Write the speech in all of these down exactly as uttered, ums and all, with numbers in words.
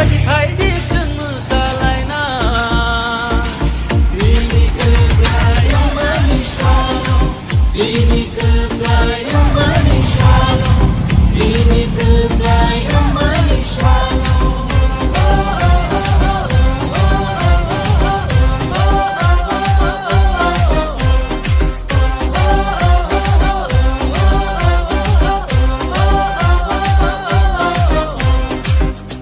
Phaidi chwng mwsalaina. Bini kwplai wngmani salo, bini kwplai wngmani salo, bini kwplai wngmani salo.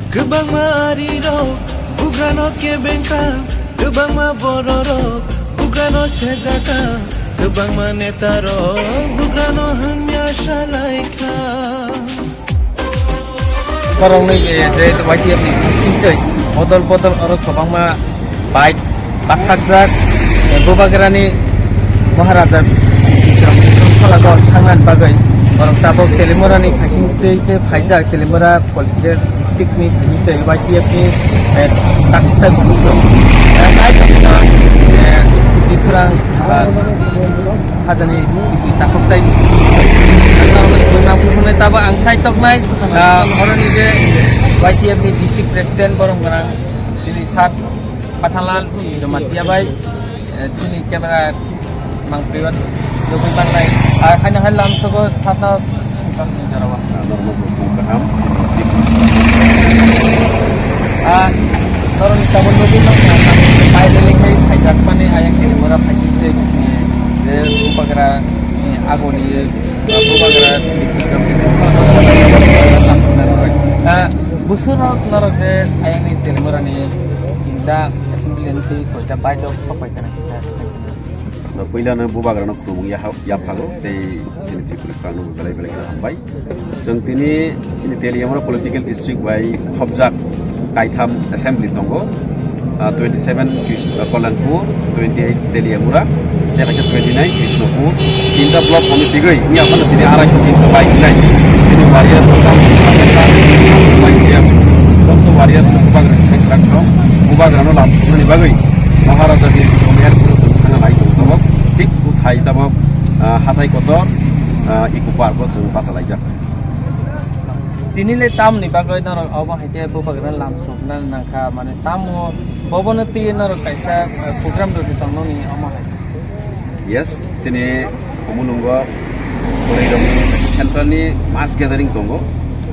Kwbangma arirok bugrano kebengkha, kwbangma bororok bugrano sejaka, kwbangma netarok bugrano hamya salaikha. Borokni, eh, je Y T F ni bisingtwi bodol bodol oro kwbangma bike bathakjak, eh, Bubagrani Maharaja Bikram Singh Phalagor thangnani bagwi borok tabuk Telimurani bisingtwi khe phaijak, Telimura political district ni bisingtwi Y T F ni, eh, tak tak buso. Eh, naitokno, eh, Bikrang, eh, Hajani takhuk tai. Ang tabo ang side tok nai, ah, oro ni je Y T F ni district president borom gwnang, chini sir Pathanlal Jamatia bai, eh, chini camera mang privat lobwi mangnai. Ah, haino hai lam sogo satna. Ah, noroni tabuk nugwi mankha, bai release khai phaijak mani ayang khe mora phaijak tei bini je Bubagra ni agoni, ah, Bubagra ni. Ah, busurok norok je ayang ni Telimura ni inda assembly ni twi koita bike rok sok pai kana kisa. No puila no Bubagra no khulumung ya, yaphago tei chini Tripura khwrang no belai belai kheno hambai. Chwng tini chini Teliamura political district bai khopjak kaitham assembly tongo. Ah, twenty seven Krish-, ah, Kalyanpur, twenty eight Teliamura, tei kaisa twenty nine Krishnapur. Tinta block committee gwi wngya phano tini arai so tin so bai wngnai. Chini warriors no tam bai ya. Joto warriors no Bubagra ni side rang song, Bubagra no lam songmani bagwi Maharaja ni Air Force thangna lai tongo tabok. Thik buthai tabok, ah, hathai kotor, ah, Eco Park o chwng bachalaijak. Tini le tamni bagwi norok obo hai khe Bubagra lam sokna nangkha, mane tamo bobono twi norok kaisa, eh, program rwdi tongnani omo hai. Yes, chini Khumulwngo bwrwi rokni central ni mass gathering tongo.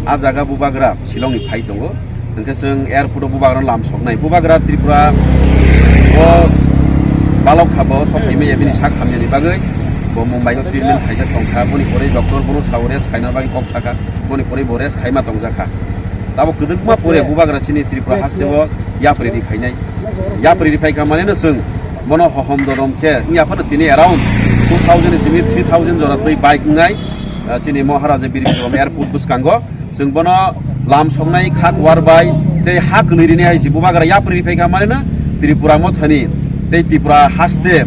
A jaga Bubagra Shillong ni phai tongo. Hwnkhe chwng airport o Bubagra no lam soknai. Bubagra Tripura o balok kha bo sok phaimaya bini sak hamyani bagwi. Bo Mumbai o treatment khaijak tongkha. Boni pore doctor bono sao rest khaina bagwi kok saka. Boni pore bo rest khaima tongjakha. Tabo kwdwkma pore Bubagra chini Tripura haste o yapri ri phainai. Yapri ri phaikha mane no chwng bono hohom dodom khe wngya phano tini around two thousand ni simi three thousand jora twi bike wngnai, ah, chini Maharaja Bir Bikram Airport bwskango. Chwng bono lam soknai kha kuar bai tei ha kwlwi rini hai se Bubagra yapri ri phaikha mane no Tripura mothani tei Tripura haste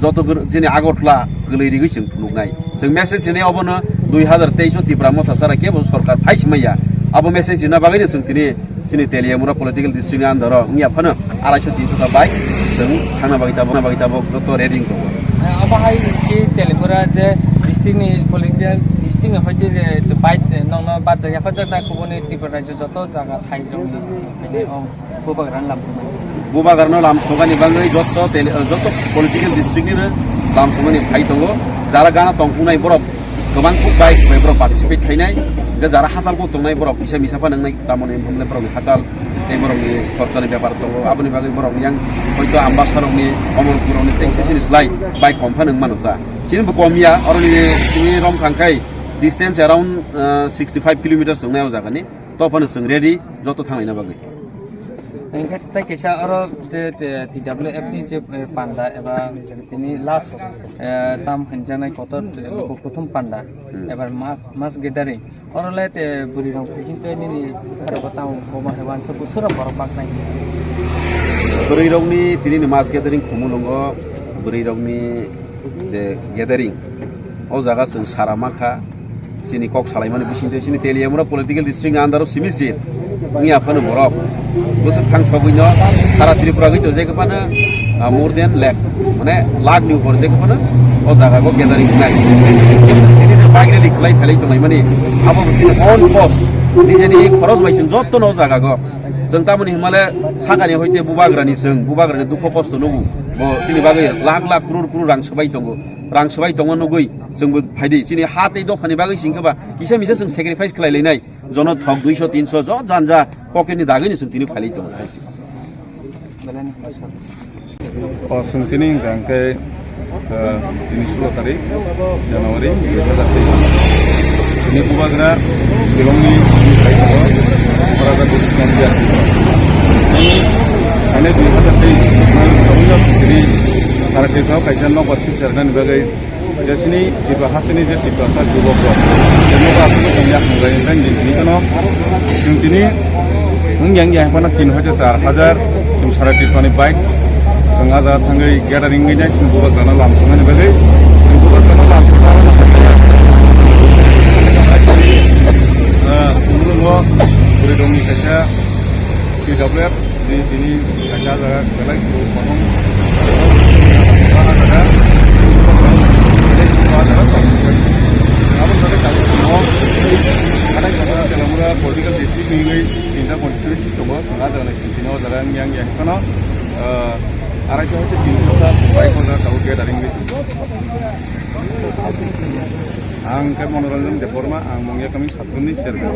joto gr-, chini Agartala kwlwi rigwi chwng phunuknai. Chwng message rinai obono dui hazar teis o Tipra Motha sara kebo sorkar phai simaya. Abo message rina bagwi no chwng tini chini Teliamura political district ni under o wngya phano arai so tin so ta bike chwng thangna bagwi tabok, bagwi tabok joto ready wng tongo. Eh, abo hai ki Teliamura je district ni political district ni hoi je bike, eh, nokno bajak yaphajak na kubuni Tripura rajyo joto jaga thai rok ni, ni, oh. Bubagrano lam sokmani. Bubagrano lam sokani bagwi joto tele-, joto political district nino lam sokmani phai tongo. Jara gana tongphungnai borok kwbang kuk bai bai borok participate khainai. Hwnkhe jara hachal kuk tongnai borok kisa misa phano wngnai, tamoni wngkha borokni hachal tei borokni khorchani bepar tongo. Aboni bagwi borokni yang hoito Ambasarokni, Omorpurokni tei sisini slai bai kom phano wngmano ta. Chini bo kom ya, oroni chini rom thangkhai distance around, uh, sixty five kilometers wngnai o jagani. To phano chwng ready joto thanglaina bagwi. Hwnkhe tei kaisa oro je, te, T W F ni je, eh, panda eba tini last, eh, tam hwnjaknai kotor, eh, bo prothom panda. Hmm. Ebar ma-, mass gathering. Oro le te bwrwi rok phaisin tei nini khorokgo tamo koma hai uansa busura borok baknai. Bwrwi rokni tini ni mass gathering Khumulwngo bwrwi rokni je gathering, o jaga chwng sara mankha, chini kok salaimani bisingtwi chini Teliamura political district ni under o simi se wngya phano borok bwswk thang sogwino sara Tripura gwi to je phano, ah, more than lakh, mane lakh ni upor je phano o jaga o gathering wngnai. Tini je bike rally khlai phalai tonglaimani abo bo chini own cost, nijeni khoros bai chwng jotto no o jaga o Chwng tamoni hwnmale sakani hoite bubagrani chwng, bubagrani dukho kosto nugo. Bo chini bagwi lakh lakh, crore crore rang swbai tongo. Rang swbai tongo nugwi chwngbo phaidi. Chini ha tei dophani bagwi singkhe ba kisa misa chwng sacrifice khlai lainai. Jono thok duiso tinso jo janja pocket ni dagwi ni chwng tini phailai tongo. O chwng tini hwnkha hwnkhe, ah, tini sulo tarik January dui hazar teis. Tini bubagra Shillongni Raja Guru Kandiya. Tini thani dui hazar teis, tini sara Tripura kaisa nokbar sip sergnani bagwi Jesini Tripura hasini je Tiprasa jubok rok, je nogo aswk tong yak nung bai nang di tini kono. Chwng tini wng yang yang phano tin hoite char hajar chwng sara Tripurani bike chwng ah jaga thangwi gathering wngwi nai chwng bubagrano lam songmani bagwi chwng bubagrano lam songmani bagwi. Ah, chwng o Buridongni kaisa P W F ni tini kaisa jaga belai bo kothom. Abo jaga, abo jaga kaisa tongo. Hatai kaisa Telamura political district ni wngwi tinta constituency tongo. Chwng ah jaga nai sini o jaga yang yang phano, ah, arai so hoite tin so ta bai ko jaga tabuk gathering wngwi. Ang khe Monoranjan Debbarma, ang Mungya kami Satgurni chairman.